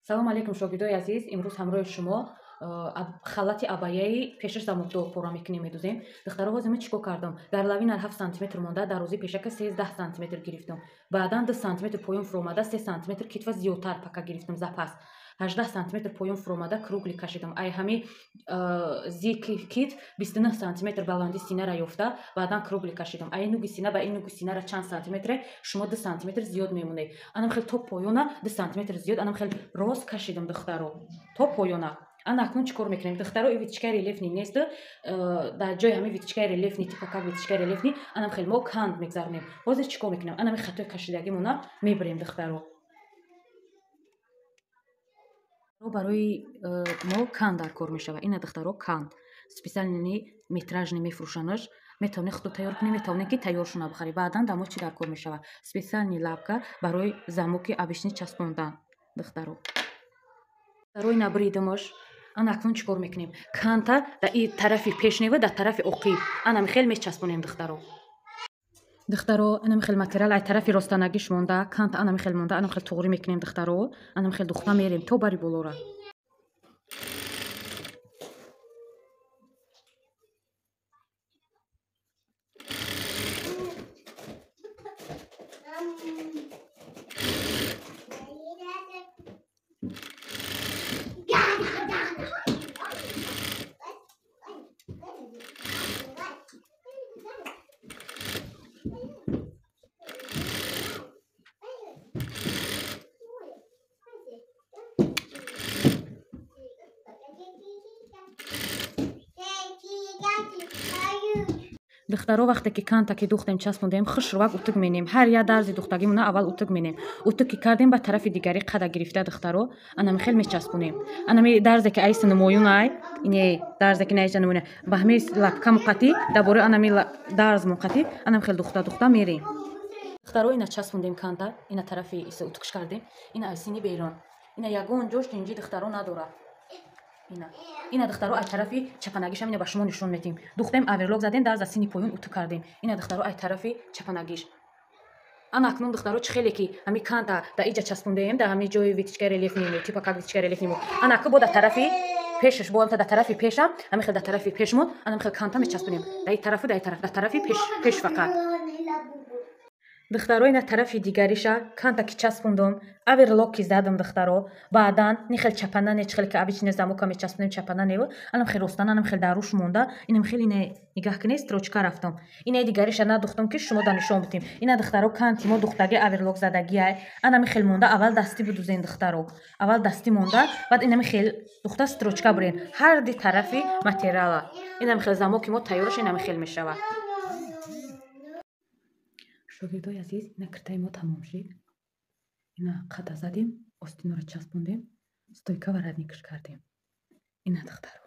Салом алейкум, шогирдои азиз. Имрӯз ҳамроҳи шумо халати абаяи пешаш замокдор пора мекунем, медузем. Духтаро, ҳозир ман чӣ кор кардам? Горловина 7 сантиметр монда, дарозии пешака 13 сантиметр гирифтам. Баъдан 2 сантиметр поён фуромада, 3 сантиметр китфа зиёдтар пака гирифтам, запас. 18 сантиметр поён фуромада, кругли кашидам. Ай ҳами зи кит 29 сантиметр баланди синара ёфта, баъдан кругли кашидам. Ай нуги сина ба ин нуги синара чанд сантиметре, шумо 2 сантиметр зиёд мемонед. Анам хел то поёна 2 сантиметр зиёд, анам хел рост кашидам, духтаро. То поёна. Ана акнун чӣ кор мекунем? Духтаро, и виточкаи рельефный нест, дар ҷои ҳамин виточкаи рельефный, типа как виточкаи рельефный, анам хел мо кант мегзаронем. Ҳозир чӣ кор мекунем? Анами хатои кашидагимона мебарем, духтаро. Барои мо кант дар кор мешавад. Ина, духтаро, кант специальный метражный мефурӯшанаш. Метавонед худо тайёр кунед, метавонед ки тайёршона бихаред. Баъдан дар мо чӣ дар кор мешавад? Специальный лапка барои замоки обычный часпондан, духтаро. Барои набридамаш. Ана акнун чӣ кор мекунем? Канта дар и тарафи пешнева, дар тарафи оқиб анами хел мечаспонем, духтаро. Духтаро, анами хел материал ай тарафи ростанагиш монда, канта анами хел монда, анами хел туғрӣ мекунем, духтаро. Анами хел духта мерем то бари болора. Духтаро, вақте ки канта ки духтем, часпондем, хушрувак утук менем. Ҳар як дарзи духтагимона аввал утук менем. Утук ки кардем, ба тарафи дигари қада гирифта, духтаро, анами хел мечаспонем. Анами дарзе ки айса намоюн, ай ине дарзе ки наиҷа намоюн, ба ҳамин лапка муқатӣ, дар бораи анами дарз муқатӣ, анами хел духта духта мерем. Духтаро, ина часпондем канта, ина тарафи иса утукш кардем, ина айсини берон. Ина ягон ҷош инҷи, духтаро, надорад. Ина. Ина, духтаро, ай тарафи чапанагишам ина ба шумо нишон метим. Духтем, оверлок задем, дарз аз сини поён утук кардем. Ина, духтаро, ай тарафи чапанагиш. Ана акнун, духтаро, чӣ хеле ки ҳами канта дар иҷа часпондаем, дар ҳами ҷои виточкаи рельефный, типа как виточкаи рельефный. Ана аку бо дар тарафи пешаш, бо дар тарафи пешам, ҳами хел дар тарафи пешмон, ана хел канта мечаспонем. Дар ин тарафу дар ин тараф, дар тарафи пеш, пеш фақат. Духтаро, ина тарафи дигариша канта ки часпондум, оверлок ки задам, духтаро, баъдан ни хел чапана не, чӣ хеле ки обычно замока мечаспонем, чапана нево, анам хел ростана, анам хел даруш монда, инам хел ине нигаҳ кунед, строчка рафтам. Ина дигариша надухтам ки шумо да нишон бутем. Ина, духтаро, канти мо духтаги оверлок задагиай, анами хел монда, аввал дастӣ будузен, духтаро. Аввал дастӣ монда, баъд инами хел духта строчка бурен. Ҳар ди тарафи материала. Инами хел замоки мо тайёраш инами хел мешавад. Шогирдои азиз, ина киртаи мо тамом шид. Ина қада задем, остинора часпондем, стойка ва родникш кардем. Ина, духтаро.